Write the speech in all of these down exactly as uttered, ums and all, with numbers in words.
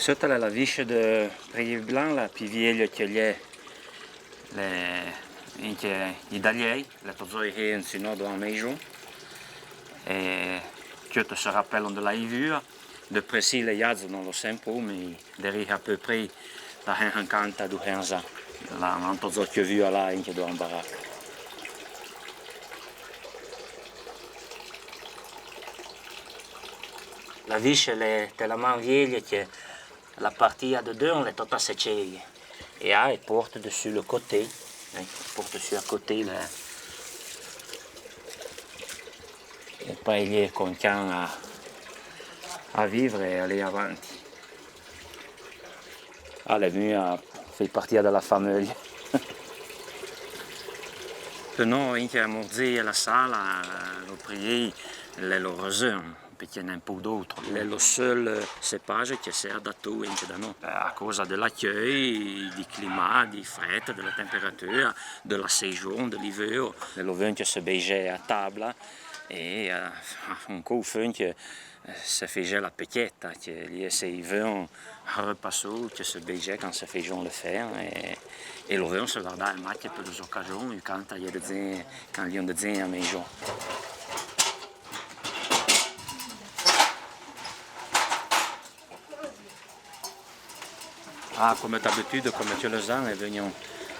Cheuta l'è la viche de Prié Blanc, la pi vièlya que l'è, l'è, inque i dalièi, l'è tozò i hèn su no doan mèijon. E cheuta se rapèlon de la i vua, de prèsi le iadzo no lo sen po, mé de ri à peu près da hen hanquanta, du hen za, la, l'an tozò que vua la, inque doan baraca. La viche l'è telaman vièlya que la partia de deun l'è tota sechèye. E a, e porte dessus le coté. Hein, porte dessus à côté, là. E pa i è contian à, à vivre e aller avanti. Allez, venu à, fé partia de la fameuille. Pe no, inque a Morzé e la Sala, lo Prié, l'è lo reseun. Perqué n'en po d'autre. L'è lo seul, eh, cépage que se adatou inque da no. Eh, à causa de l'accueil, di clima, di frèd, de la température, de la sèijon, de l'iveur. L'è lo veun que se bèijè à tabla e, eh, un cou feun que, eh, se fèijè la pequeta, que l'è se i veun repassou que se bèijè can se fèijon le fen e, e lo veun se vardà matque pe les occasions, can i è de zen, can i è de zen à mèijon. Ah, comme d'habitude, comme tous les ans, eh, vegnon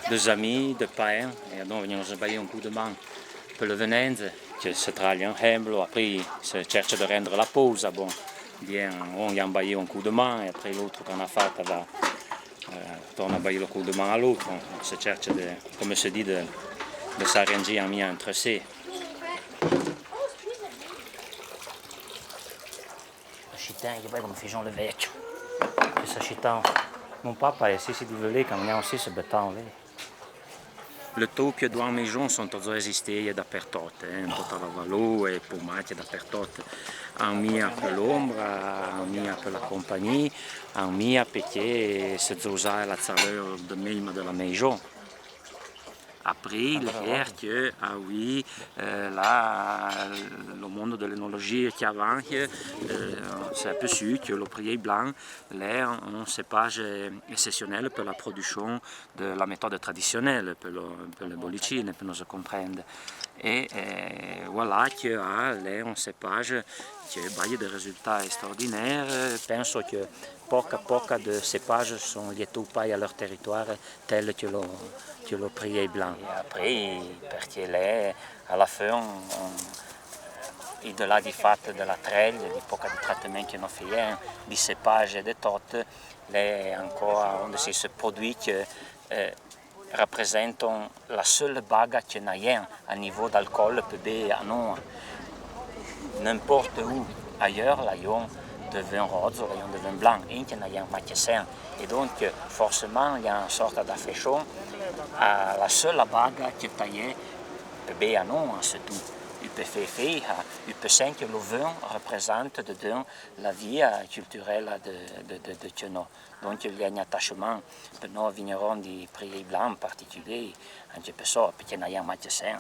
des amis, des parents, e adon vegnon nos bailler un cou de man pe le venenze, que se traille ensemble, après se cherche de rendre la pause, bon, bien, on y a baillé un cou de man, e après l'autre can a fatta va, eh, torna bailler le cou de man à l'autre, on se cherche de, comme se dit, de, de s'arranger en mieux entre sé. Achitan, que pai comme fèijon le vècho. Que s'achitan. Mon papa, e si, si di velé, can vegnon si se betan, ve. Le tou que doan mèijon son tozò existé, e dapertot, eh, in tota la valou, e po matque dapertot. An mia pe l'ombra, an mia pe la compagnie, an mia perqué se zoza la chaleur de mèima de la mèijon. Après, l'è clèr que, ah oui, eh, la, lo mondo de l'enologie que avanche, eh, s'è aperçu que lo Prié Blanc l'è un, un cépage exceptionnel pe la production de la méthode traditionnelle, pe lo, pe le bollicine, pe no se comprende. E, eh, voilà que, ah, l'è un cépage que baille de résultats extraordinaires. Penso que poca, poca de cépages son lié tou pai à leur territoire, tel que lo, que lo Prié Blanc. E après, perqué l'è, à la fin, on, on, i de là di fat de la trèille, di poca di traitement que no fèion, di cépage e de tot, l'è ancora un de se produits que, eh, representon la seule baga que n'ayen à niveau d'alcool pe bé à no. N'importe où ailleurs, l'ayon de vin rodzo, l'ayon de vin blanc, inque n'ayen matque sen. E donc, forcément, i a un sorta d'affection à la seule baga que t'ayè pe bé à no, surtout. U pe fé fé, u pe sen que lo vin représente dedin la vie culturelle de, de, de, de que no. Donc, i a un attachement, pe no, vigneron di Prié Blanc en particulier, anque pe so, perqué n'ayen matque sen.